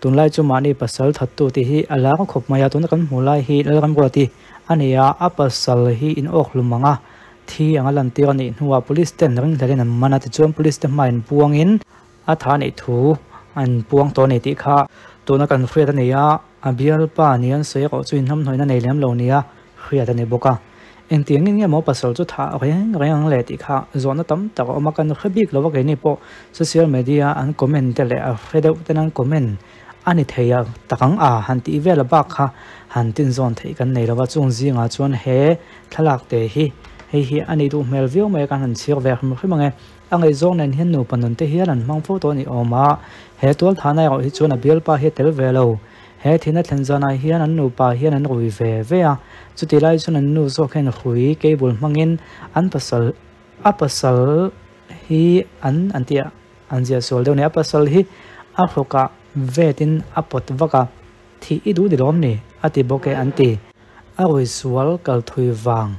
Tunlai chu mahni pasal thattu tih hi a lar khawp mai a, tuna kan hmuh lai hi Lalramruati a ni a, a pasal hi in awk hlum ang a, thi anga lantir a nih hnuah police ten ringhlelin an man a, tichuan police te hmain puangin a tha neih thu an puang tawh a ni tih kha tuna kan hriat a ni a, a bialpa ni an sawi erawh chu inhnamhnawihna nei lem lo nia hriat a ni bawk a. Engtiang in nge maw pasal chu thah reng reng ang le tih kha zawhna tam tak a awm a, kan hre bik lo a keini pawh social media an comment te leh a hre deuh ten an comment a ni thei a tak ang a han tih vel a bak kha han tinzawn theih kan nei lo va, chung zingah chuan he thlalak te hi hei hi a nih duh hmel viau mai a kan han chhir ve hrim hrim ang e. A ngaihzawng nen hian nupa nun te hian an hmang fo tawh a ni awm a, he tualthahna erawh hi chuan a bialpa hi a tel ve lo. He thihna thlen zanah hian an nupa hian an rui ve ve a, chutih lai chuan an nu zawk hian hrui cable hmangin an pasal a pasal hi an an tih an ziah sual deuh a ni, a pasal hi a hrawkah vetin a pawt vak a, thih i duh ni lawm ni a ti bawk e an ti. A rui sual kal thui vang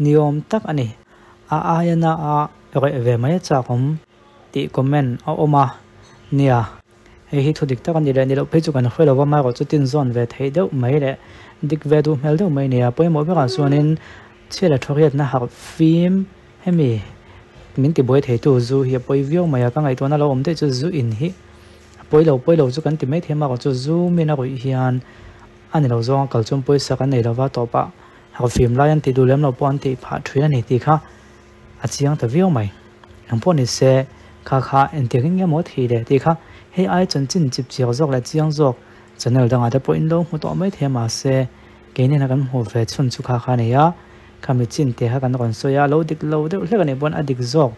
ni awm tak a ni. A aia na a reh ve mai a chak awm tih comment a awm a nia. Hei hi thu dik tak a ni leh ni loh phei chu kan hre lo va, amaherawh chu tinzawn ve theih deuh mai leh dik ve duh hmel deuh mai a ni a. Pawimawh berah chuanin chhiat leh thawriatna harh fim hemi min tibuai theitu zu hi a pawi viau mai a, ka ngaihtuahna lo awm daih chu zu in hi a pawi lo pawi lo chu kan ti mai thei a, amaherawh chu zu min a ruih hian a ni lo zawng a kal chuan pawisa kan nei lo va, tawpah harh fim lai an tih duh lem lo pawh an tih phah thin a ni tih kha a chiang ta viau mai. Eng pawh ni se, kha kha engtiang in nge maw thei le tih kha hei ai chanchin chip chiak zawk leh chiang zawk channel dangah te pawh in lo hmu tawh mai thei a mahse keini na kan hmuh ve chhun chu kha kha a nei a, khami chin te kha kan rawn sawi a, lo dik lo deuh hlek a nih pawn a dik zawk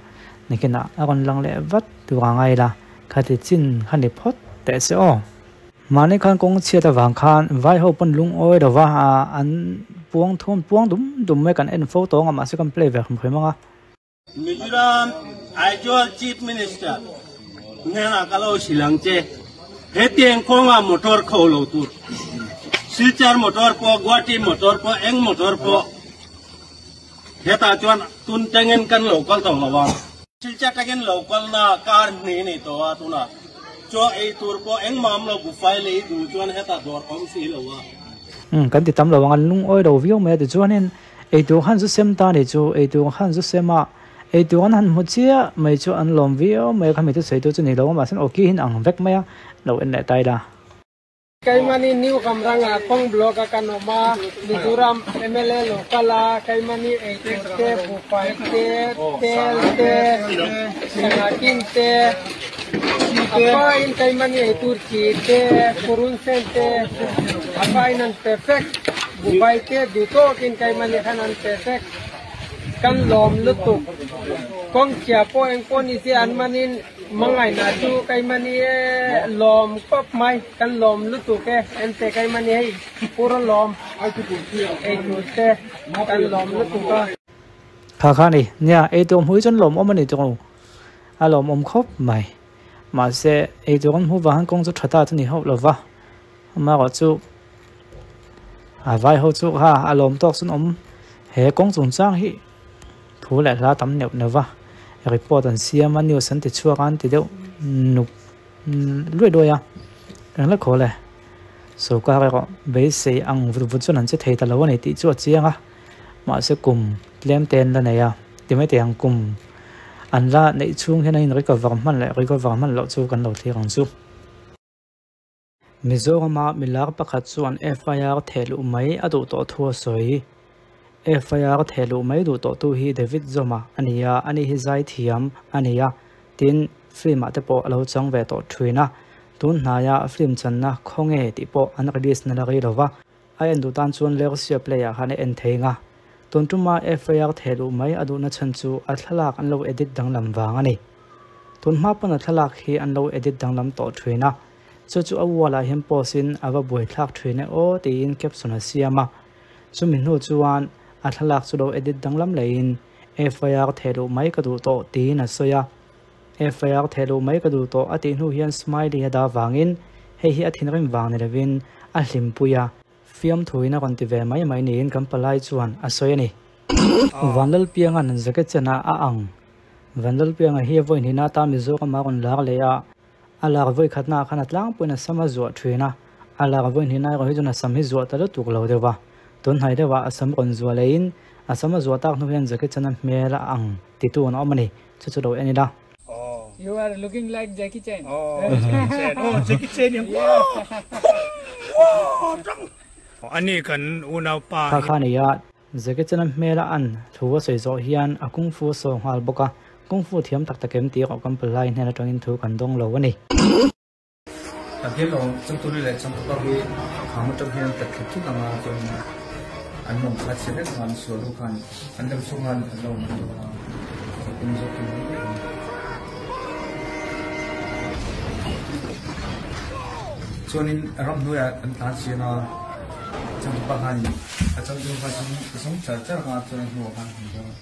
nakinah a rawn lang leh vat tur a ngai la, khati chin kha ni phawt teh se aw. Mahni khan kawng chhiat avang khan vai ho pawn lungawi lo va, an puang thum puang dum dum mai kan en fo tawng a mahse kan play ve hrim hrim ang a. Mizoram Aizawl Chief Minister hnenah ka lo hrilh ang che, hetiang kawnga motor kho lo tur, Silchar motor pawh, Guwahati motor pawh, eng motor pawh hetah chuan tun tangin kan lo kal tawh lo ang. Silchar tangin lo kalna kar hnih ni tawh a tunah chaw ei tur pawh engmah awm lo buffet lei duh chuan hetah dawr awm si lo a. Umm kan ti tam lo ang an lungawi lo viau mai a tichuanin eitur khan zu sem ta ni chu eitur khan zu sem a eitur an han hmu chiah mai chu an lawm viau mai a khami thusawi tu chu ni lo a mahse aw ki hi an ang vek mai a lo en leh ta ila. Keimahni New Kamranga kawng block a kan awm a, Mizoram mla local a keimahni eitur te, buhfai te, tel te, sangha kin te, a faiin keimahni eitur chi te, purun sen te, a faiin an pe vek, buhfai te duh tawkin keimahni khan an pe vek, kan lawm lutuk, kawng chhia pawh engpawh ni se an manin Mangaina chu keimahni e lawm kawp mai, kan lawm lutuk e, ente keimahni hei pur a lawm eitur te kan lawm lutuk a. Kha kha ni, nia eitur hmu hi chuan lawmawm a ni tawh a lawmawm khawp mai, mahse eitur an hmu vang hian kawng chu tha ta chu ni hauh lo va, amaherawh chu a vai ho chu kha a lawm tawk chuan awm he kawng chungchang hi. Thu leh hla tam neuh neuh va, report an siam a, news an ti chhuak a, an ti deuh nuk luai luai a, engla khawl e, sorkar erawh beisei ang vut vut chuan an che thei ta lo a ni tih chu a chiang a, mahse kum tlem te an la nei a, ti mai thei ang kum an la neih chhung hian an in recover hman leh recover hman loh chu kan lo thlir ang chu. Mizorama milar pakhat chuan FIR thehluh mai a duh tawh thu a sawi. FIR thehluh mai duh tawhtu hi David Zoma a ni a, ani hi zaithiam a ni a, tin film ah te pawh a lo chang ve tawh thin a. Tun hnaia film channa khawnge tih pawh an release na la rei lo va, a en duh tan chuan Lersia Play ah khan a en thei nga. Tun tuma FIR thehluh mai a duhna chhan chu a thlalak an lo edit danglam vang a ni. Tun hma pawn a thlalak hi an lo edit danglam tawh thin a. Chu chu a wall ah hian post in a va buaithlak thin e aw tiin caption a siam a, chumi hnu chuan a thlalak chu lo edit danglam leiin FIR thehluh mai ka duh tawh tiin a sawi a, FIR thehluh mai ka duh tawh a tih hnu hian smiley a dah vangin hei hi a thinrim vang ni lovin a hlimpui a, fiamthuin a rawn ti ve mai mai niin kan palai chuan a sawi a ni. Vanlalpianga'n jacket chen ah a ang. Vanlalpianga hi a vawihnihna atan Mizoram a rawn lar leh a. A lar vawi khatnaah khan a tlangpuiin a sam a zuah thin a, a lar vawi hnihna erawh hi chuan a sam hi zuah ta lutuk lo deuh va. Tunhnai deuhah a sam rawn zuah leiin a sam a zuah tak hnu hian Jackie Chan a hmel a ang titu an awm a ni. Chu chu lo en ila. You are looking like Jackie Chan. Oh, Jackie Chan. Oh, Jackie Chan yang Ani kan unau pa Kha kha nia Jackie Chan a hmel a an thu a sawi zawh hian a kung fu a sawi nghal bawk a, kung fu thiam tak tak em tih erawh kan palai hnen atangin thu kan dawng lo a ni. Kan hian lo changturi leh changtupa hi kham atang hian tat thut thut anga chuan an mawng kha chhe vek anga an sual ho khan an dam chhung khan an lo man dawn a kum zawk in mai daih ang. Chuanin ramhnuaiah an tlan chian a changtupa khanin a changtu kha chu a zawng char char anga chuan a hnuah khan a hmu dawn a.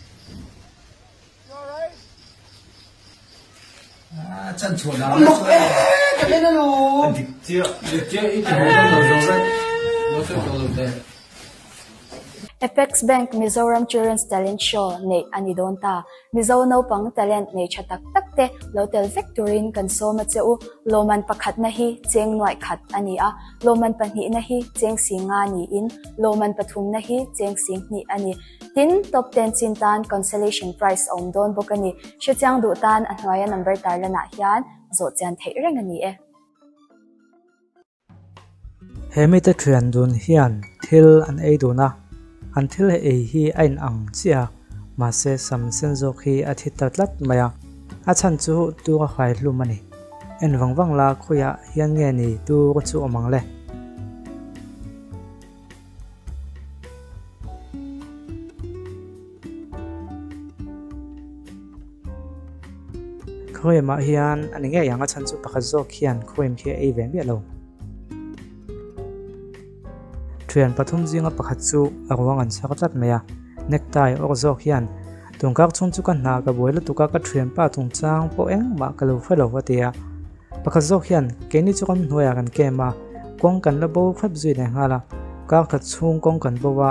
Apex Bank Mizoram Children's Talent Show neih a ni dawn ta. Mizo naupang talent nei tha tak tak te lo tel vek turin kan sawm a che u. Lawmman pakhatna hi cheng nuaih khat a ni a, lawmman pahnihna hi cheng singa niin lawmman pathumna hi cheng singhnih a ni. Tin, top ten chin tan consolation prize a awm dawn bawk a ni. Hrechiang duh tan a hnuaia number tarlanah hian zawh chian theih reng a ni e. He mite thian dun hian thil an ei dun a, an thil ei hi a in ang chiah a, mahse sam sen zawk hi a thi ta tlat mai a, a chhan chu tur a hrai hlum a ni. En vang vang la khawiah hian nge ni tur chu awm ang le? Khawiamah hian a ni ngei ang a chhan chu pakhat zawk hian khawiam khi a ei ve miah lo. Thian pathum zinga pakhat chu a ruang an chhar tlat mai a, necktie awk zawk hian tungkar chhung chu ka hna ka buai lutuk a ka thianpa chungchang pawh engmah ka lo hre lo a ti a. Pakhat zawk hian keini chu kan hnuaiah kan kem a, kawng kan la bo hrep zui leh nghal a, kar khat chhung kawng kan bo a,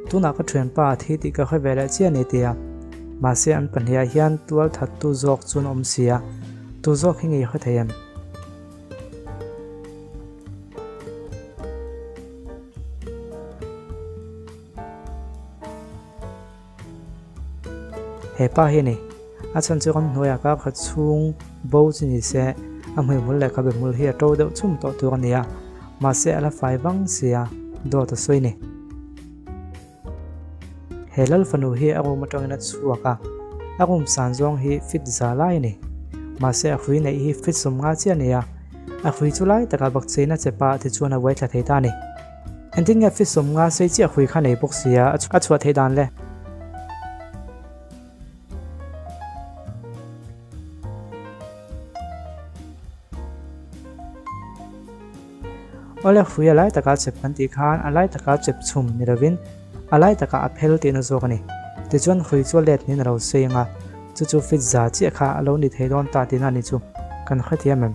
tunah ka thianpa a thi tih ka hre ve leh chiah a ni ti a. Mahse an pahniha hian tual that tu zawk chu an awm si a, tu zawk hi nge i hre thei em? He pa hi a ni. A chhan chu ramhnuaiah kar khat chhung bo chu ni se, a hmuihmul leh khabe hmul hi a to deuh chhum tawh tur a ni a, mahse a la fai vang si a, dawt a sawi ni. He lal fanu hi a room atangin a chhuak a, a room san zawng hi fit za lai a ni. Mahse a hrui neih hi fit sawmnga chiah a ni a, a hrui chu lai takah bakcheina chepa tichuan a uaithla thei ta a ni. Engtin nge fit sawmnga sei chiah hrui kha nei bawk sia a chhuah theih dan le? Awle hrui a lai taka chep kan tih khan a lai taka chep chhum ni lovin a lai takah a phel tihna zawk a ni. Tichuan hrui chu a let niin a lo sei ang a, chu chu fit za chiah kha a lo ni thei dawn ta tihna a ni chu kan hrethiam em?